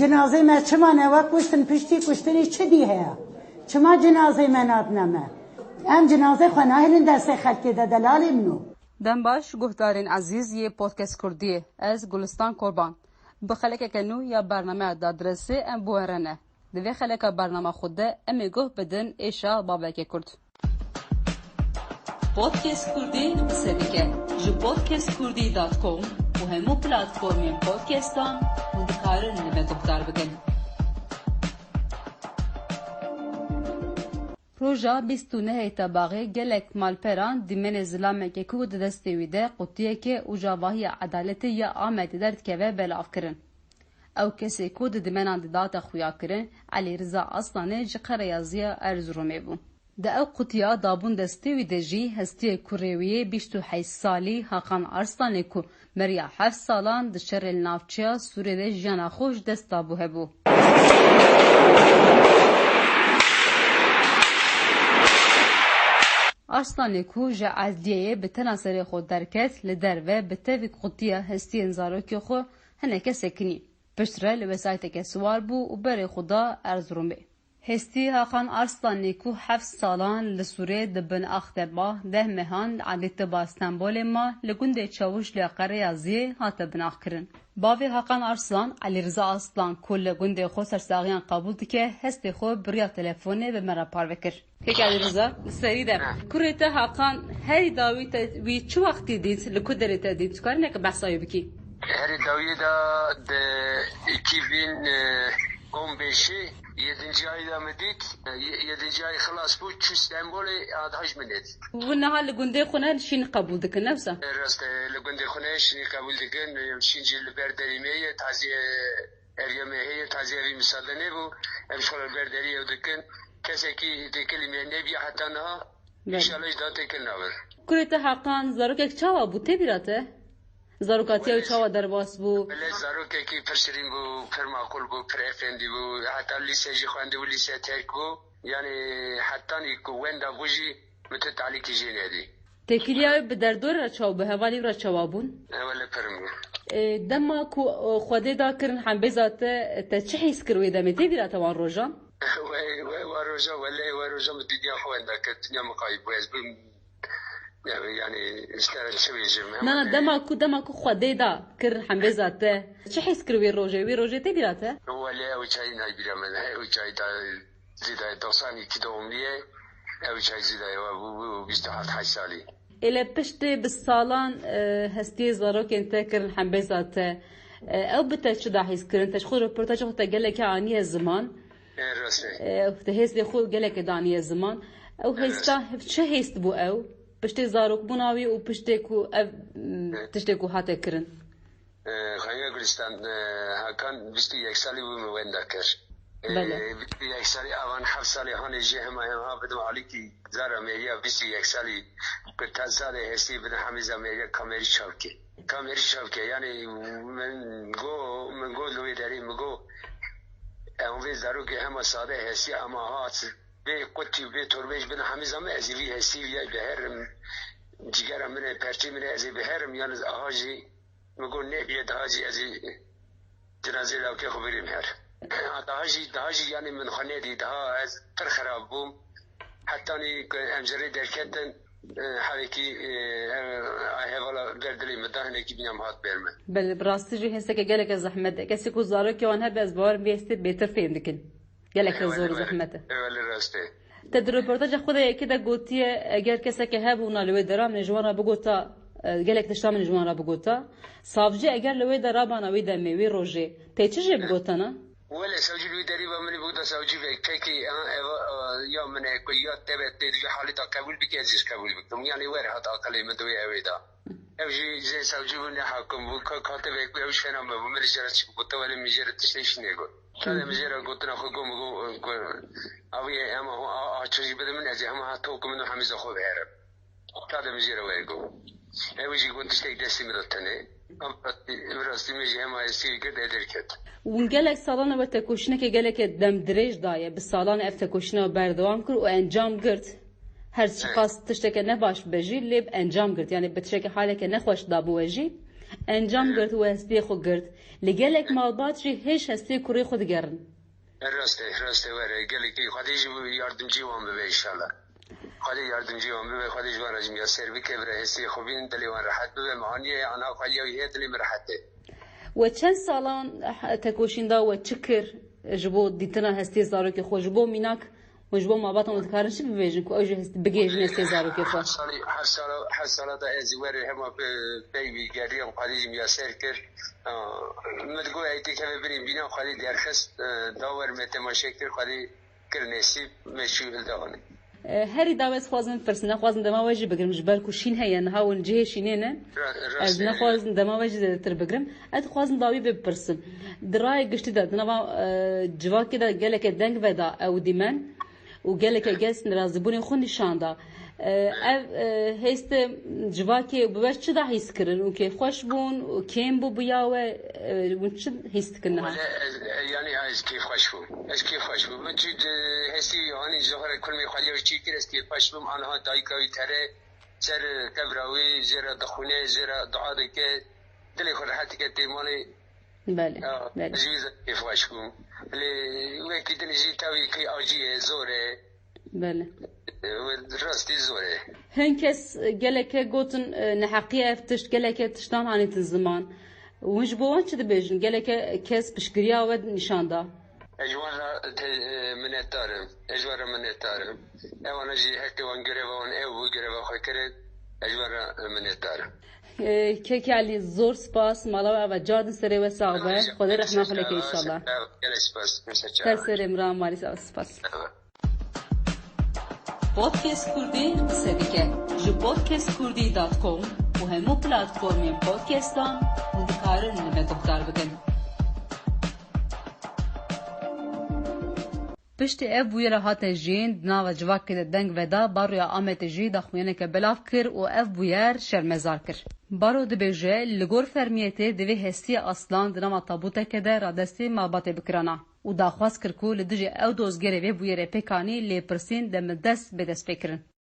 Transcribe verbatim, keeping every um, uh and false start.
Cinazê me çima ne wek kuştin, piştî kuştinê çi dî heye? Çima cinazê me nadine me? Em cinazê xwe nahêlin destê xelkê de, delalê min û. Dem baş, guhdarên ezîz yê Podcast Kurdiyê, ez Gulistan Korban. Bi xelekeke nû ya bernameya Dadresê em bi we re ne. Di vê xeleka bernama xwe de em ê guh bidin êşa Babekê Kurd. Podcast Kurdî qise dike. Ji podcast kurdî dot com û hemû platformên podcastan hûn dikarin li me guhdar bikin. Roja bîst û nehê Tebaxê gelek malperan dîmenê zilamekê ku di destê wî de qutiyekê û ji avahiya edaletê ya Amedê derdikeve belav kirin. Ew kesê ku di dîmenan de dihate xuyakirin, Elî Riza Aslanê ji Qereyaziya Erzurumê bû. Di ew qutiya dabûn destê wî de jî hestiyê kurê wî yê bîst û heşt salî Hakan Arslanê ku meriya heft salan di şerê li navçeya Sûrê de jiyana xwe ji dest dabû hebû. Arslanê ku ji edliyeyê bi tena serê xwe derket, li derve bi tevî qutiya hestiyên zarokê xwe hineke sekinî. Piştre li wesayîteke siwar bû û berê xwe da Erzurumê. Hestî Hakan Arslanê ku heft salan li Sûrê di bin ax de ma, deh mehan li adê tiba Stenbolê ma, li gundê Çawişliya Qereyaziyê hate binaxkirin. Bavê Hakan Arslan, Elî Riza Aslan, ku li gundê xwe sersaxiyan qebûl dike, hestê xwe bi riya telefonê bi me re parve kir. Kek Elî Riza, li serî de. Kurê te Hakan herî dawî te wî çi wextî dît, li ku derê te dît? Tu karî neke behsa wî bikî? Herî dawî de di iki bin on beşi yedinci ayda mi dît. Ye-, yedinci ay xilas bû, çû Stenbolê, adhaj min nedît. Û niha li gundê xwe ne şîn qebûl dikin, ne wisa? Rast e, li gundê xwe ne şînî qebûl dikin. Şîn jî li ber derî me ye, taziye Ev ya me heye, taziya vî misade nebû. Em ji xwe li ber derî ew dikin. Kesekî têkilî me nebiye heta niha. Belê. Înşallah jî da têkil nabin. Kurê te Hakan zarokek çawa bû, tê bîra te? Zarokatiya wî çawa derbas bû? Belê, zarokekî pir şirîn bû, pir maqûl bû, pir efendî bû. Heta lîse jî xwendibû, lîse terk bû. Yanî hetanî ku wenda bû jî min tu talîkî jê nedî. Têkiliya wî bi derdorê re çawa bû, hevalê wî re çawa bûn? Ew li pirim bû. E, dema ku, e, Xwedê da kirin hembêza te, te çi hîs kir wê demê? Tê bîra te wan rojan? Wey, wey, wan rojan, welê wan rojan min dinya xwe wenda kir, dinya min qayî bû, ez bûm, yani, yani, ji te re çi bêjim? Na, na, dema ku, dema ku Xwedê da kirin hembêza te, çi hîs kir wê rojê? Wê rojê tê bîra te? Welê ew çayî nayê bîra min, ew çayî da Zî de doksan iki doğumlu ye. Ew çay zî de ye, bû, bû bîst û heft heyt salî. Êle piştê bi salan, e, hestiyê zarokên te kirin hembêza te. E, ew bi te çi da hîs kirin? Te ji xwe roportaja xwe te gelekê aniye ziman. E, rast e. E, te hêstê xwe gelekê daniye ziman. Ew hêsta, çi hêst bû ew? Piştê zarokbûna wî û piştê ku ev, m, tiştê ku hate kirin. E, Xanîya Gulistan, e, Hakan bîst û yek salî bû min wenda kir. E, Belê. Bîst û yek salî, avan heft salî hanê jê hema hema bidim alîkî zara mêriya bîst û yek salî ku ta zade hestî bidim hemîza mêriya kamerî çavke. Kamerî çavke, yani min go, min go li wê derê min go, ew vê zarokê hema sade hestî ama hat bê qutî bê torbê ji bin hemîza min ez ê vî hestî vî biherim. Cigera min e, perçê min e, ez ê biherim, yani aha jî Min got, "Nebîye, daha jî ez ê cinazê lawkê xwe bigrim her." Daha jî, daha jî, yanî min xwe nedî, daha ez pir xerab bûm. Hetanî ku em ji rê derketin, e, hevekî, e, ev, ay hevala ber dilê min da, hinekî bîna min hat ber min. Belê, bi rastî jî hêseke geleke zehmet e. Kesê ku zarokê wan hebe, ez bawer im vê hêstê bêtir fêm dikin. Gelek zor û zehmet e. Ew li rast e. Te di roportaja xwe de yekê de gotiye, eger keseke hebûna li wê dera min ê ji wan re bigota, e, gelek tişta min ê ji wan re bigota. Savcî eger li wê dera bana wê demê, wê rojê, tê çi jê bigotana? Wele savcî li wê derî ba min ê bigota savcî vek pekî, ha, eva, e, ya min e ku ya te be tê di vê halê de qebûl bike, ez jî qebûl bikim. Yanî were hat aqilê min di wê ewê de. Ew jî zê savcî bû, ne hakim bû. Ka, ka te vek bû, ew ji fena me bû. Min jê re çi bû? Te welê min jê re tiştê jî negot. Ka de min jê re gotina xwe got, min got, got, "Avê ema hû a, a çi jî bide min, ez ê hema ha tok min û hemîza xwe biherim." Ka de min jê re were got. Ew jî got, "Tiştek destî min de tune." Em rastî, rastî min jî hema hestî kir, de derket. Hûn gelek salan e we tekoşîneke geleke demdirêj daye. Bi salan ev tekoşîna berdewam kir û encam girt. Her çiqas tişteke ne baş bibe jî, lê bi encam girt. Yani bi tişteke haleke nexweş dabû we jî. Encam girt û hestiyê xwe girt. Li gelek malbat jî hêj hestiyê kurê xwe digerin. Rast e, rast e, were. Gelekî Xwedê jî yardimcî wan bibe înşallah. Xwedê yardimcî wan bibe, Xwedê ji wan re jî miyaser bike, bire hestiyê xwe bînin, dilê wan rehet bibe. Mehaniyê ana xwe ya wî heye, dilê min rehet e. We çend salan tekoşîn da, we çi kir ji bo dîtina hestiyê zarokê xwe, ji bo mînak û ji bo malbatan we dikarin çi bibêjin ku ew jî hest-, bigihêjin hestiyê zarokê xwe? Her salî, her sala, her sala da ez were hema bi pey wî geriyam, Xwedê jî miyaser kir. Aa, min digot ey têkeve binê bîna, Xwedê derxist, e, da wer me temaşe kir, Xwedê kir nesîb, me çû hilda xwe. E, herî dawê ez dixwazim bipirsim, nexwazim dema we jî bigrim, ji ber ku şîn heye, niha hûn cihê şînê ne. Ra-, Ez rast e. nexwazim dema we jî zêdetir bigrim. Ez dixwazim dawî vê bipirsim. Di rayê giştî de, di nava, e, civakê de geleke deng veda ew dîmen û geleke kes nerazîbûnê xwe nîşan da. E, ev, e, hêstê civakê bi we çi da hîs kirin û kêfxweş bûn û kêm bû bi ya we, e, hûn çi hîs dikin niha? Wele ez, e, yanî ez kêfxweş bûm. Ez kêfxweş bûm. Min çi di hestî hanî ji xwe re kulmê xwe lê çî kir, ez kêfxweş bûm. Aniha dayika wî tere ser qebra wî, jê re dixwîne, jê re dua dike. Dilê xwe rehet dike tê malê. Belê, Ya, belê. ez wî zî kêfxweş bûm. Lê wekî din jî tevî kî acî ye, zor e. Belê. E, rastî zor e. Hin kes geleke gotin, e, neheqî ev tişt, geleke tiştan anîtin ziman. Hûn ji bo wan çi dibêjin? Geleke kes piştgiriya we nîşan da. Ez ji wan re te-, e, minetdar im. Ez ji wan re minetdar im. Ewana jî heqê wan, gereva wan ew bû, gereva xwe kirin. Ez ji wan re minetdar im. E, Kekê Elî, zor spas. Mala we ava cardin serê we sax be. Xwedê rehma xwe leke înşallah. Gelek spas. Ser serê min re, malî sağ ol, spas. Podcast Kurdî qise dike. Ji podcast kurdî dot com û hemû platformên podcastan hûn dikarin li me guhdar bikin. Piştî ev bûyera hate jiyîn, di nava civakê de deng veda, Baroya Amedê jî daxuyaneke belav kir û ev bûyer şermezar kir. Baro dibêje, li gor fermiyetê divê hestiyê aslan di nava tabûteke de radestê malbatê bikirana û daxwaz kir ku li dijî ew dozgerê vê bûyerê pêk anî lêpirsîn demildest bê destpêkirin.